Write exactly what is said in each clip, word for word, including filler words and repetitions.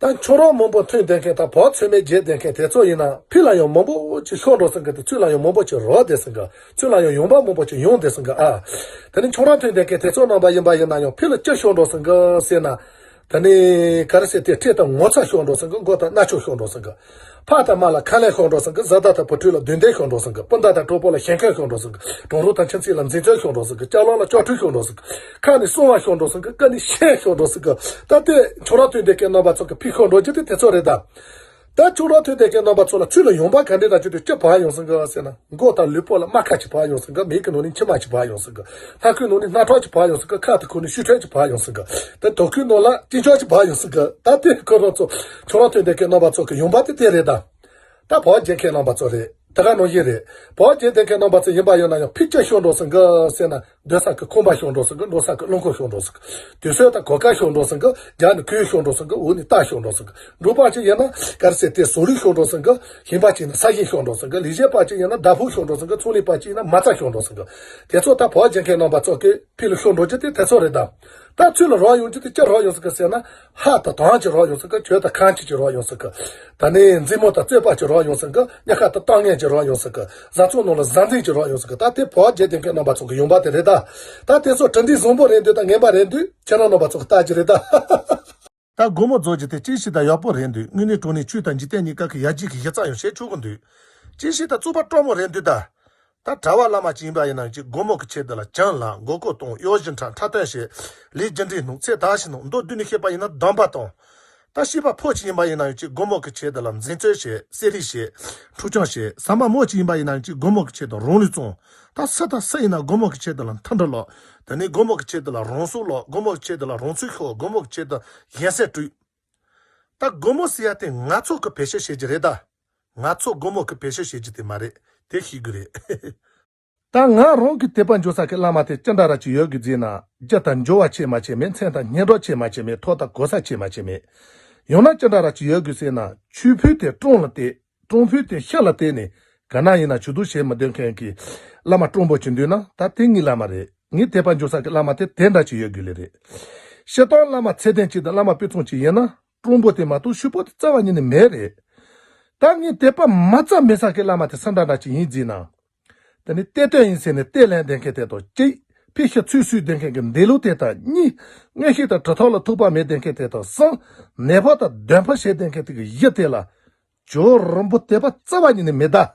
ད་ཁྱོད་རང་མང་པོ་ཐོན་བསྡད་མཁན་དང་བག་ཚོད་མེད་བརྗེད་བསྡད་མཁན་དེ་ཚོ་ཡིན་ན་ཕི་ལ་ཡང་མང་པོ་ཅིག་ཤོར་འགྲོ་སོང་གི། དེ་ཚུར་ལ་ཡང་མང་པོ་ཅིག་རག་བསྡད་སོང་གི། ཚུར་ལ་ཡང་ཡོང་འབབ་མང་པོ་ཅིག་ཡོང་བསྡད་སོང་གི་ཨ། དེ་ནི་ཁྱོད་རང་ཐོན་བསྡད་མཁན་དེ་ཚོ་རྣམ་པ་ཡིན་པ་ཡིན་ན་ཡང་ཕི་ལ་ཅི་ཤོར་འགྲོ་སོང་གི་ཟེར་ན། དེ་ནི་ག་རེ་ཟེར་དེ་ཁྲེལ་དང་ངོ་ཚ་ཤོར་འགྲོ་སོང་གི། མགོ་དང་རྣ་ཆོག་ཤོར་འགྲོ་སོང་གི། ཕ་དང་མ་ལ་ཁ་ལས་ཤོར་འགྲོ་སོང་གི། བཟའ་ཟླ་དང་བུ་ཕྲུག་ལ་དོན་ལྡན་ཤོར་འགྲོ་སོང་གི། སྤུན་ཟླ་དང་གྲོགས་པོ་ལ་ཞེན་ཁོག་ཤོར་འགྲོ་སོང་གི། གྲོང་རོགས་དང་ཁྱིམ་མཚེས་ལ་འཛིན་བྱ་ཤོར་འགྲོ་སོང་གི། ལྕགས་ལམ་ལ་སྐྱོ་ཁྲོས་ཤོར་འགྲོ་སོང་གི། ཁ་ནས་གསུང་བ་ཤོར་འགྲོ་སོང་གི། ཀ་ནས་ཤེས་ཤོར་འགྲོ་སོང་གི། ད་དེ་ཁྱོད་རང་ཐོན་བསྡད་མཁན་རྣམ་པ་ཚོ་གི་ཕི་ཤོར་འགྲོ་རྒྱུ་དེ་དེ་ཚོ་རེད་ད། ད་ཁྱོད་རང་ཐོན་བསྡད་མཁན་རྣམ་པ་ཚོ་ལ་ཚུར་ལ་ཡོང་འབབ་ག་འདྲས་དང་ཅི་ཐུབ་ཅི་བབས་ཡོང་སོང་གི་ཟེར་ན། མགོ་དང་ལུས་པོ་ལ་རྨ་ཁ་ཅིག་བབས་ཡོང་སོང་གི། མིག་གི་ནང་ནས་མཆི་མ་ཅིག་བབས་ཡོང་སོང་གི། སྣ་ཁུག་ནང་ནས་རྣག་ཁྲག་ཅིག་བབས་ཡོང་སོང་གི། ཁ་དང་ཁུག་ནས་བཤུ་ཁྲག་ཅིག་བབས་ཡོང་སོང་གི། ད་དོ་ཁུག་ནང་ལ་གཅིན་སྐྱོགས་ཅིག་བབས་ཡོང་སོང་གི། ད་དེ་ཁོ་རང་ཚོ་ཁྱོད་རང་ཐོན་བསྡད་མཁན་རྣམ་པ་ཚོ་གི་ཡོང་འབབ་དེ་དེ་རེད་ད། ད་བག་བརྗེད་མཁན་རྣམ་པ་ཚོ་རེད། དེ་ག་ནང་བཞིན་རེད། བག་བརྗེད་བསྡད་མཁན་རྣམ་པ་ཚོ་ཡིན་པ་ཡིན་ན་ཡང་ཕི་ཅི་ཤོར་འགྲོ་སོང་གི་ཟེར་ན། སྡོད་ས་གི་ཁང་པ་ཤོར་འགྲོ་སོང་གི། འགྲོ་ས་གི་རླངས་འཁོར་ཤོར་འགྲོ་སོང་གི། དུས་ཚོད་དང་གོ་སྐབས་ཤོར་འགྲོ་སོང་གི། རྒྱབ་ནས་གོས་ཤོར་འགྲོ་སོང་གི། འོག་ནས་རྟ་ཤོར་འགྲོ་སོང་གི། འབྲོག་པ་ཅིག་ཡིན་ན་ག་རེ་ཟེར་དེ་ཟོག་རིགས་ཤོར་འགྲོ་སོང་གི། ཞིང་པ་ཅིག་ཡིན་ན་ས་ཞིང་ཤོར་འགྲོ་སོང་གི། ལས་བྱེད་པ་ཅིག་ཡིན་ན་བདག་ཕོགས་ཤོར་འགྲོ་སོང་གི། ཚོང་ལས་པ་ཅིག་ཡིན་ན་མ་རྩ་ཤོར་འགྲོ་སོང་གི། དེ་ཚོ་ད་བག་བརྗེད་མཁན་རྣམ་པ་ཚོ་གི་ཕི་ལ་ཤོར་འགྲོ་རྒྱུ་དེ་དེ་ཚོ་རེད་ད། ད་ཚུར་ལ་རག་ཡོང་རྒྱུ་དེ་ཅི་རག་ཡོང་སོང་གི་ཟེར་ན། ཧ་དང་དང་ཅིག་རག་ཡོང་སོང་གི། གྱོད་དང་ཁ་ཆེ་ཅིག་རག་ཡོང་སོང་གི། ད་ནི་མཛེས་མོ་དང་རྩོད་པ་ཅིག་རག་ཡོང་སོང་གི། ཉག་ཁ་དང་གཏམ་ངན་ཅིག་རག་ཡོང་སོང་གི། བཟའ་ཚང་ནང་ལ་ཟ་འཛིང་ཅིག་རག་ཡོང་སོང་གི། ད་དེ་བག་བརྗེད་བསྡད་མཁན་རྣམ་པ་ཚོ་གི་ཡོང་འབབ་དེ་རེད་ད། ད་དེ་ཚོ་གྲུབ་འབྲས་བཟང་པོ་རེད་འདུག་དང་ངན་པ་རེད་འདུག་ཁྱེད་རང་རྣམ་པ་ཚོ་གི་ལྟ་རྒྱུ་རེད་ད། ད་སྒོར་མོ་རྫོགས་རྒྱུ་དེ་ཅི་ཞིག་ད་ཡག་པོ་རེད་འདུག་དངོས་གནས་དྲང་གནས་ཆོས་དང་འཇིག་རྟེན་གཉིས་ཀ་གི་ཡར་རྒྱས་ཀྱི་གཞི་རྩ་ཡང་བྱེད་ཆོག་གི་འདུག་ཅི་ཞིག་ད་རྩོད་པ་སྤྲང་མོ་རེད་འདུག་ད། ད་གྲྭ་བ་བླ་མ་ཅིག་ཡིན་པ་ཡིན་ན་ཅིག་སྒོར་མོ་གི་ཆེད་དུ་ལ་གྱེན་ལངས། མགོ་སྐོར་གཏོང་། གཡོ་སྒྱུ་འཁྲབ། འཁྲབ་སྟོན་བྱེད། ལས་རྒྱུ་འབྲས་སྣུམ། ཚེ་ད་ཞིག་སྣུམ། མདོ་བསྡུས་ནས་བཤད་པ་ཡིན་ན་སྡོམ་པ་གཏོང་། ད་བྱིས་པ་ཕོ་ཅིག་ཡིན་པ་ཡིན་ན་ཡང་ཅིག་སྒོར་མོ་གི་ཆེད་དུ་ལ་འཛིན་རྩོད་བྱེད། བསྲེ་རིས་བྱེད། འཁྲུག་སྐྱོང་བྱེད། ཟ་མ་མོ་ཅིག་ཡིན་པ་ཡིན་ན་ཡང་ཅིག་སྒོར་མོ་གི་ཆེད་དུ་རང་ལུས་བཙོང་། ད་སུ་དང་སུ་ཡིན་ན་སྒོར་མོ་གི་ཆེད་དུ་ལ་མཐུན་སྒྲིལ་ལོག་དེ་ནས་སྒོར་མོ་གི་ཆེད་དུ་ལ་རང་སྲོག་བློག་སྒོར་མོ་གི་ཆེད་དུ་ལ་རང་ཚུགས་ཤོར། སྒོར་མོ་གི་ཆེད་དུ་གཞན་སེམས་དཀྲུགས། ད་སྒོར་མོ་ཟེར་ཡ་དེ་ང་ཚོ་གི་བེད་སྤྱོད་བྱེད་རྒྱུ་རེད་ད། ང་ཚོ་སྒོར་མོ་གི་བེད་སྤྱོད་བྱེད་རྒྱུ་དེ་མ་རེད། དེ་ཤེས་དགོས་རེད། ད་ང་རང་གི་དད་པ་འཇོག་ས་གི་བླ་མ་དེ་ཅི་འདྲ་ར་ཅིག་ཡོད་དགོས་ཟེར་ན། རྒྱུ་དང་འབྱོར་བ་ཆེ་མ་ཆེ་མེད། མཚན་དང་སྙན་གྲགས་ཆེ་མ་ཆེ་མེད། ཐོབ་དང་གོ་ས་ཆེ་མ་ཆེ་མེད། ཡང་ན་ཅི་འདྲ་ར་ཅིག་ཡོད་དགོས་ཟེར་ན། ཆོས་ཕུད་དེ་སྤྲང་ལ་གཏད། སྤྲང་ཕུད་དེ་ཤ་ལ་གཏད་ནས། ག་ན་ཡིན་ན་ཇུས་གཏོགས་བྱེད་མི་འདོད་མཁན་གྱི་བླ་མ་སྤྲང་པོ་ཅིག་འདུག་ན། ད་དེ་ངའི་བླ་མ་རེད། ངའི་དད་པ་འཇོག་ས་གི་བླ་མ་དེ་དེ་འདྲ་ཅིག་ཡོད་དགོས་ལེ་རེད། སྤྱིར་བཏང་བླ་མ་ཚད་ལྡན་ཅིག་དང་བླ་མ་དཔེ་མཚོན་ཅིག་ཡིན་ན། སྤྲང་པོ་དེ་མ་གཏོགས་ཕྱུག་པོ་དེ་རྩ་བ་ཉིད་ནས་མེད་རེད། ད་ངས་དད་པ་མ་རྩ་མེད་ས་གི་བླ་མ་དེ་སུ་འདྲ་འདྲ་ཅིག་ཡིན་ཟེར་ན། དེ་ནི་གཏེར་སྟོན་ཡིན་ཟེར་ནས་གཏེར་ལེན་བསྡད་མཁན་དེ་དང་གཅིག་ཕི་ཤི་ཚུལ་གསོས་བསྡད་མཁན་གྱི་འདས་ལོ་དེ་དང་གཉིས། མངོན་ཤེས་དང་གྲུབ་ཐོབ་ལ་ཐུག་པ་མེད་བསྡད་མཁན་དེ་དང་གསུམ། ནད་ཕོག་དང་གདོན་ཕོག་བྱས་བསྡད་མཁན་དེ་གི་གཞི་དེ་ལ། ཇོ་རིན་པོ་དད་པ་རྩ་བ་ཉིད་ནས་མེད་ད།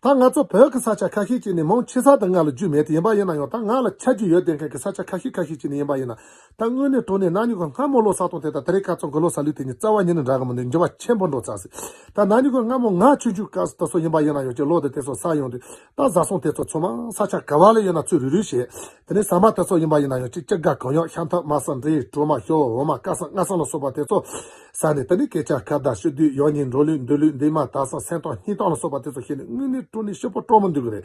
ད་ང་ཚོ་བོད་ཀྱི་ས་ཆ་ཁ་ཤས་ཅིག་ནས་མང་ཆེ་ས་དེ་ང་ལ་རྒྱུས་མེད་དེ་ཡིན་པ་ཡིན་ན་ཡང་། ད་ང་ལ་ཆ་རྒྱུས་ཡོད་བསྡད་མཁན་གྱི་ས་ཆ་ཁ་ཤས་ཁ་ཤས་ཅིག་ནས་ཡིན་པ་ཡིན་ན། ད་དངོས་གནས་དྲང་གནས་ན་ནིང་གི་སྔ་མོ་ལོ་གསར་གཏོང་དེ་དང་དེ་རིང་ཁ་རྩང་གི་ལོ་གསར་ལུགས་དེ་གཉིས་རྩ་བ་ཉིད་ནས་འདྲ་གི་མི་འདུག་འགྱུར་བ་ཆེན་པོ་འགྲོ་ཚར་ཟིག་ད་ན་ནིང་གི་སྔ་མོ་ང་ཆུང་ཆུང་སྐབས་སུ་དེ་ཚོ་ཡིན་པ་ཡིན་ན་ཡང་ཅིག་ལོ་དེ་དེ་ཚོ་ས་ཡོང་དུས། ད་བཟའ་ཚང་དེ་ཚོ་ཚང་མ་ས་ཆ་ག་བ་ལ་ཡོད་ན་ཚུར་རུག་རུག་བྱས། དེ་ནས་ཟ་མ་དེ་ཚོ་ཡིན་པ་ཡིན་ན་ཡང་ཅིག་ཅི་དགའ་གང་ཡོང་། ཤ་འཐབ། མར་ཟ། འབྲས། གྲོ་མ། ཞོ། འོ་མ། སྐལ་བཟང་། སྔ་བསང་ལ་སོགས་པ་དེ་ཚོ་ཟ་ནས། དེ་ནས་སྐད་ཆ་ཁ་བརྡ། ཞུ་དུས་ཡོ་ཉིན་འགྲོ་ལུགས་འདུག་ལུགས། འདི་མ་ད་སང་སེམས་གཏམ་སྙིང་གཏམ་ལ་སོགས་པ་དེ་ཚོ་བཤད་ནས་དངོས་གནས་དྲང་གནས་སྐྱིད་པོ་སྤྲང་མོ་འདུག་གི་རེད།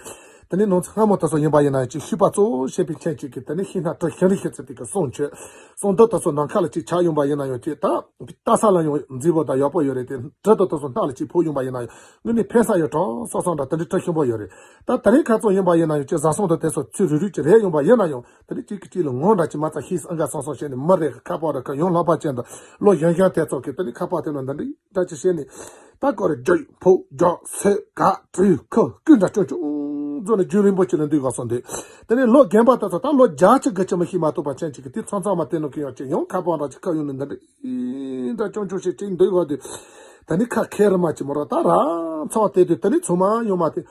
དེ་ནས་ནང་ཚན་སྔ་མོ་དེ་ཚོ་ཡིན་པ་ཡིན་ན་ཡང་ཅིག་ཤུག་པ་གཙོ་བོ་བྱེད་པའི་མཁན་ཅིག་གིས་དེ་ནས་ཤིང་སྣ་གྲི་ཤིང་རིང་ཤིང་རྩི་དེ་གི་བསང་མཆོད། བསང་དུད་དེ་ཚོ་ནམ་མཁའ་ལ་ཅིག་ཆགས་ཡོང་པ་ཡིན་ན་ཡང་ཅིག་ད་ལྟ་ས་ལ་ཡང་མཛེས་པོ་དང་ཡག་པོ་ཡོད་རེད་དེ། གྲི་དེ་དེ་ཚོ་སྣ་ལ་ཅིག་ཕོག་ཡོང་པ་ཡིན་ན་ཡང་དངོས་གནས་ཕན་ས་ཡོད་གྲང་སོ་སོ་འདྲ། དེ་འདྲའི་གྲི་ཞིམ་པོ་ཡོད་རེད། ད་དེ་རིང་ཁ་རྩང་ཡིན་པ་ཡིན་ན་ཡང་ཅིག་བཟའ་ཚང་དང་དེ་ཚོ་ཚུར་རུག་རུག་ཅིག་རེད་ཡོང་པ་ཡིན་ན་ཡང་། དེ་ནས་གཅིག་གིས་གཅིག་ལ་ངོ་འདྲ་ཅིག་མ་ཚད་ཤེས་ཨང་ག་སང་སང་བྱས་ནས། མི་རེ་ཁ་པར་རེ་ཁ་ཡང་ལག་པ་ཅན་དང་ལོ་གཞོན་གཞོན་དེ་ཚོ་གིས་དེ་ནས་ཁ་པར་དེ་ནང་འདི་འདྲ་འདྲ་ཅིག་བྱས་ནས། ད་ཀོ་རེ་རྒྱུག་ཕོག་རྒྱག་སོད་ག་དྲུད་ཁུ་ཀུན་འདྲ་ཅུང་ཅུང་བཟོ་ནས་རྒྱུན་རིང་པོ་ཅིག་ལ་འདུག་ག་སོང་དུས། དེ་ནས་ལོ་རྒན་པ་དེ་ཚོ་ད་ལོ་བརྒྱད་ཅུ་དགུ་ཅུ་མི་ཤེས་མ་གཏོགས་པ་ཅན་ཅིག་གིས་དེ་ཚང་ཚང་མ་དེ་ནང་གི་ཡང་ཅིག་ཡང་ཁ་པར་འདྲ་ཅིག་ཁ་ཡོང་ནས་འདི་འདྲ་འདྲ་ཅུང་ཅུང་ཞིག་ཅིག་འདུག་ག་དུས། དེ་ནས་ཁ་ཁེར་མ་ཅིག་མོ་ར་ད་ར་ཚང་དེ་དུས། དེ་ནས་ཚང་མ་ཡོང་མ་དེ།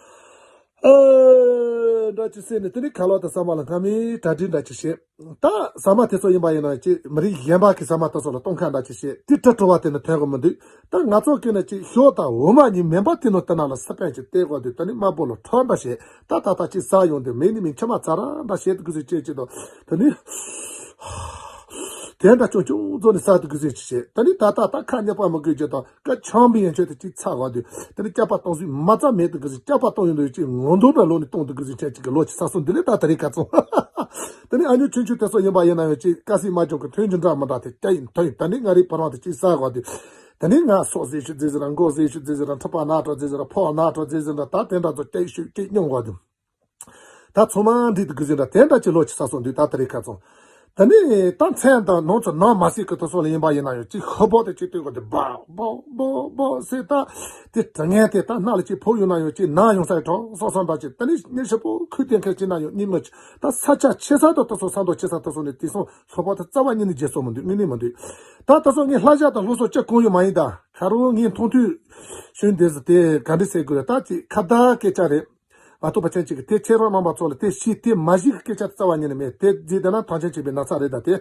ཨ། འདྲ་ཅིག་ཟེར་ནས་དེ་ནས་ཁ་ལོག་དང་ཟ་མ་ལ་སྔ་མའི་གྲ་སྒྲིག་འདྲ་ཅིག་བྱེད། ད་ཟ་མ་དེ་ཚོ་ཡིན་པ་ཡིན་ན་ཅིག་མི་རིགས་གཞན་པ་གི་ཟ་མ་དེ་ཚོ་ལ་གཏོང་ཁ་འདྲ་ཅིག་བྱེད་དེ། དྲི་བྲོ་བ་དེ་ནི་ཐོན་གི་མི་འདུག་ད་ང་ཚོ་གི་ནི་ཅིག་ཞོ་དང་འོ་མ་གཉིས་མེད་པ་དེ་ནི་དེ་ན་ལ་སི་པན་ཅིག་བལྟས་གོ་དུས། དེ་ནི་དམར་པོ་ལ་ཁྲོ་འདྲ་བྱེད། ད་ད་ད་ཅིག་ཟ་ཡོང་དུས་མིག་ནས་མིག་མཆི་མ་ཚ་ར་འདྲ་བྱེད་དུ་གི་ཟིག་བྱེད་ཅིག་དང་། དེ་ནི། དེ་འདྲ་ཅུང་ཅུང་བཟོ་ནས་ཟ་དུ་གི་ཟིག་ཅིག་བྱེད། དེ་ནི་ད་ད་ད་ཁ་ཉབ་པ་མི་དགོས་ཅིག་དང་། ཀ་ཆང་བི་ཡན་ཆོད་དུ་ཅིག་ཚ་བ་དུས། དེ་ནི་སྐྱག་པ་གཏོང་ཟིག་མ་རྩ་མེད་དུ་གི་ཟིག་སྐྱག་པ་གཏོང་ཡོང་དུས་ཅིག་ངོ་མདོག་འདྲ་ལོ་ནས་གཏོང་དུ་གི་ཟིག་ཅན་ཅིག་གི་ལོ་ཅིག་ས་སོང་འདི་ལས་ད་དེ་རིང་ཁ་ཚང་། དེ་ནི་ཨ་ཉོ་ཆུང་ཆུང་དེ་ཚོ་ཡིན་པ་ཡིན་ན་ཡང་ཅིག་ཀ་སི་མ་ཅོང་གི་ཐོན་རྒྱུ་འདྲ་མི་འདྲ་དེ་སྐྱ་ཡིན་ཐོན་ཡིན། དེ་ནི་ང་རིག་པ་རང་དེ་ཅིག་ཟ་བ་དུས། དེ་ནི་ང་སོག་ཟེ་ཤུ་ཟེ་ཟེ་ར། མགོ་ཟེ་ཤུ་ཟེ་ཟེ་ར། མཁྲིས་པ་ན་དྲོ་ཟེ་ཟེ་ར། ད་དེ་འདྲ་ཚོ་སྐྱ་ཤུ་སྐྱ་སྙོང་བ་དུས། ད་ཚང་མ་འདྲིས་དུ་གི་ཟིན་འདྲ་དེ་འདྲ་ཅིག་ལོ་ཅིག་ས་སོང་དུས། ད་དེ་རིང་ཁ་ཚང་ དེ་ནས་ད་མཚན་དང་ནོར་ཚོ་ནང་མ་སྲིད་ཀྱི་དུ་སོགས་ལ་ཡིན་པ་ཡིན་ན་ཡང་ཅིག་ཧུ་བོ་དེ་ཅིག་ལྟོས་དགོས་དེ་སྦ་སྦ་སྦ་སྦ་ཟེར། ད་དེ་དྲི་ངན་དེ་ད་སྣ་ལ་ཅིག་ཕོག་ཡོང་ན་ཡང་ཅིག་ན་ཡོང་ས་ཡི་གྲོགས་སོགས་སོགས་འདྲ་ཅིག་དེ་ནས་ངས་ཞིབ་པོ་ཁུལ་བསྟན་མཁན་ཅིག་ན་ཡང་གཉིད་མི་ད་ས་ཆ་ཆེ་ས་དང་དུ་སོགས་ས་མདོ་ཆེ་ས་དུ་སོགས་ནས་དེ་སོང་ཧུ་བོ་དེ་རྩ་བ་ཉིད་ནས་བརྗེད་སོང་མི་འདུག་དངོས་གནས་མི་འདུག་ད་དུ་སོགས་ངས་ལྷ་ཞྭ་དང་ལྷོ་སོགས་ཅི་གང་ཡོད་མ་ཡིན་ད་ཁ་རོག་ངས་མཐོང་ཐོས་ཤུན་དེ་ཟི་དེ་ག་འདྲི་ཟེར་དགོས་རེད། ད་ཅིག་ཁ་བརྡ་སྐད་ཆ་རེད། མ་གཏོགས་པ་ཅན་གཅིག་གིས་དེ་ཁྱེད་རང་རྣམ་པ་ཚོ་ལ་དེ་ཤེས་དེ་མ་ཤེས་ཀྱི་སྐད་ཆ་རྩ་བ་ཉིད་ནས་མེད། དེ་བརྗེད་བསྡད་ན་ཐང་ཆེན་བྱེད་པའི་ན་ཚ་རེད་ད་དེ།